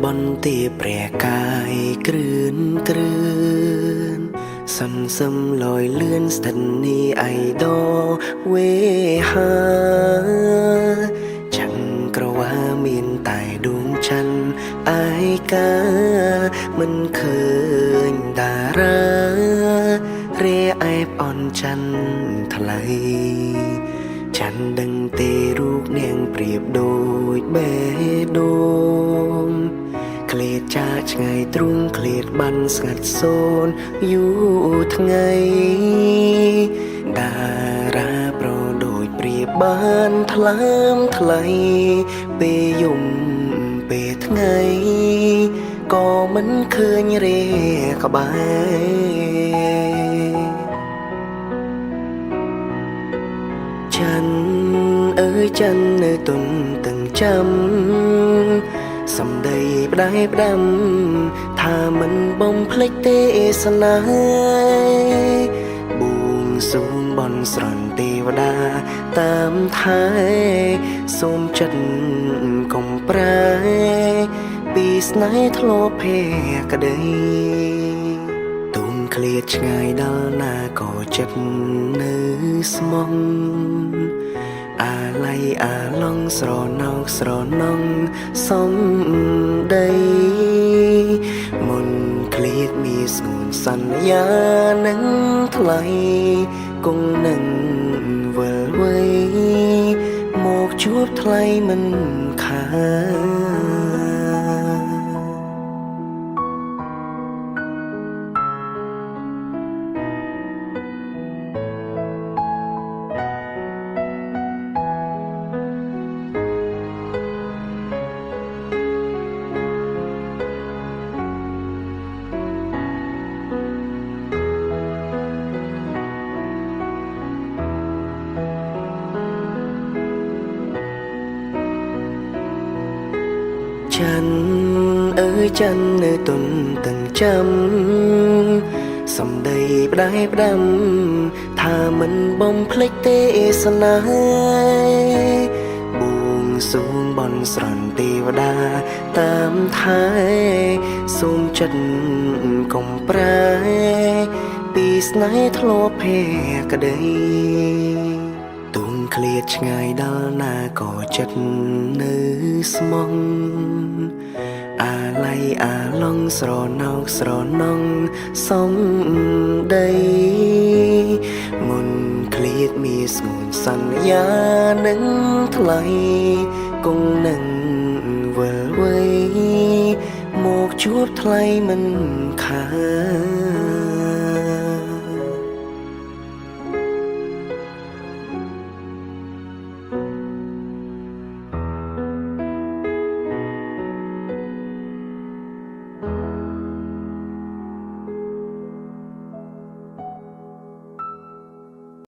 បនទេព្រះកាយគ្រឿនគ្រឿនសន្សឹមលយលឿនស្ថិតនីអៃដវេហាចាំងក្រវាមានតែដួងច័ន្ទឯកាមិនឃើញតារារែអែបអនច័ន្ទថ្លៃ ច័ន្ទដឹងទេរូបនាងប្រៀបដូចបេះដូងឃ្លាតចាកឆ្ងាយទ្រូងឃ្លាតបានស្ងាត់សូន្យយូរថ្ងៃតារាប្រដូចប្រៀបបានថ្លើមថ្លៃពេលយំពេលថ្ងៃក៏មិនឃើញរែក្បែរ ច័ន្ទអើយច័ន្ទនៅទុនទាំងចាំសំដីផ្ដែផ្ដាំថាមិនបំភ្លេចទេសនាបួងសួងបន់ស្រន់ទេវតាតាមថែសូមចិត្តកុំប្រែពីស្នេហ៍ធ្លាប់ភក្តី ទុំឃ្លាតឆ្ងាយដល់ណាក៏ចិត្តនៅស្មងអាល័យអាឡងស្រណោកស្រណងសំដីមុនឃ្លាតមានស្ងួនសន្យានឹងថ្លៃគង់នឹងវិលវ័យមកជួបថ្លៃមិនខាន ច័ន្ទអើយច័ន្ទនៅទុនទាំងចាំសំដីផ្ដែផ្ដាំថាមិនបំភ្លេចទេសនាបួងសួងបន់ស្រន់ទេវតាតាមថែសូមចិត្តកុំប្រែពីស្នេហ៍ធ្លាប់ភក្តី ទុំឃ្លាតឆ្ងាយដល់ណាក៏ចិត្តនៅស្មងអាល័យអាឡងស្រណោកស្រណងសំដីមុនឃ្លាតមានស្ងួនសន្យានឹងថ្លៃគង់នឹងវិលវ័យមកជួបថ្លៃមិនខា